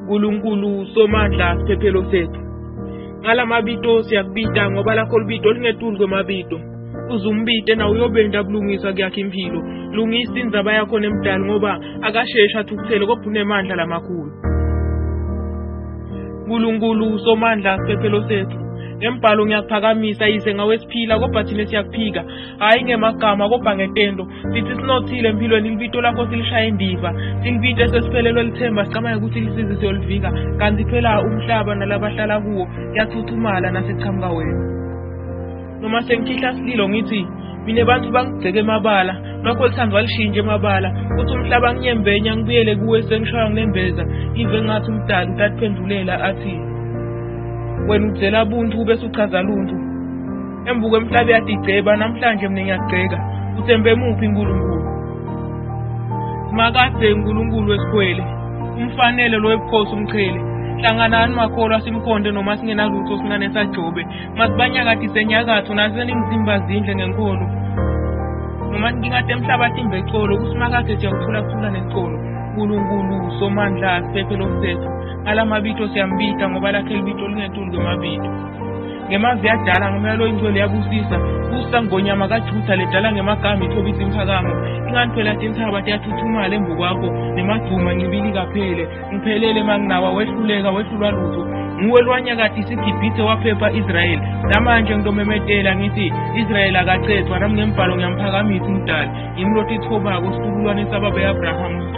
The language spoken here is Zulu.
Nkulunkulu Somandla siphephelo sethu. Ngalamabito siyakubita ngoba lakho libito lingetulu kwemabito. Uzumbite na uyobenda bulungiswa kuyakha impilo. Lungisa indzaba yakho nemdali ngoba akasheshi athukuthele kodwa unemandla lamakhulu. Nkulunkulu Somandla siphephelo sethu. Ngembhalo ngiyakuphakamisa yize ngawe siphila kodwa thina siyakuphika. Hhayi ngemagama kodwa ngetendo. Sithi sinothile empilweni libito lakho silishaye indiva. Silibite sesiphelelwe lithemba sicabange ukuthi lisizi siyolivika. Kanti phela umhlaba nalabahlala kuwo kuyathuthumala nasiqhamuka wena. Noma sengikhihla sililo ngithi mina bantu bangigceke emabala lwakho luthando alishintshe emabala uthi umhlaba nginyembenya ngibuyele kuwe sengishaya nginembeza ngive ngathi umdali utatiphendulela athi wena udzela buntu bese uchaza luntu embuko emhlaba uyatigceba namhlanje mina ngiyagceka uthembe muphi uNkulunkulu Simakade uNkulunkulu wesikhwele umfanele lo webukhosi umqhele hlanganani makholwa simkhonde noma singenalutho singane sajobe masibanyakadise nyakatho naseningizimu bazindle ngenkolo noma inkinga temhlaba timbe ecolo kusimakade siyakuthola kuthula nesicolo nkulunkulu somandla siphephelo sethu ngalamabito siyambita ngoba lakhe libito lingetulu kwemabito ngemavi adala ngomoya loyingcwele yabusisa busa ngonyama kajutha ledala ngemagama ithobisa imphakamo ingani phela tintsaba tiyathuthumala embu kwakho nemaduma ngibili kaphele ngiphelele manginawa wehluleka wehlulwa lutho nguwe lwanyakati isigibhithe waphepha Israel namanje ngitomemetela ngithi Israel akacethwa nami ngembhalo ngiyamphakamisa umdali ngimloti ithobako situkulwane sababa Abraham.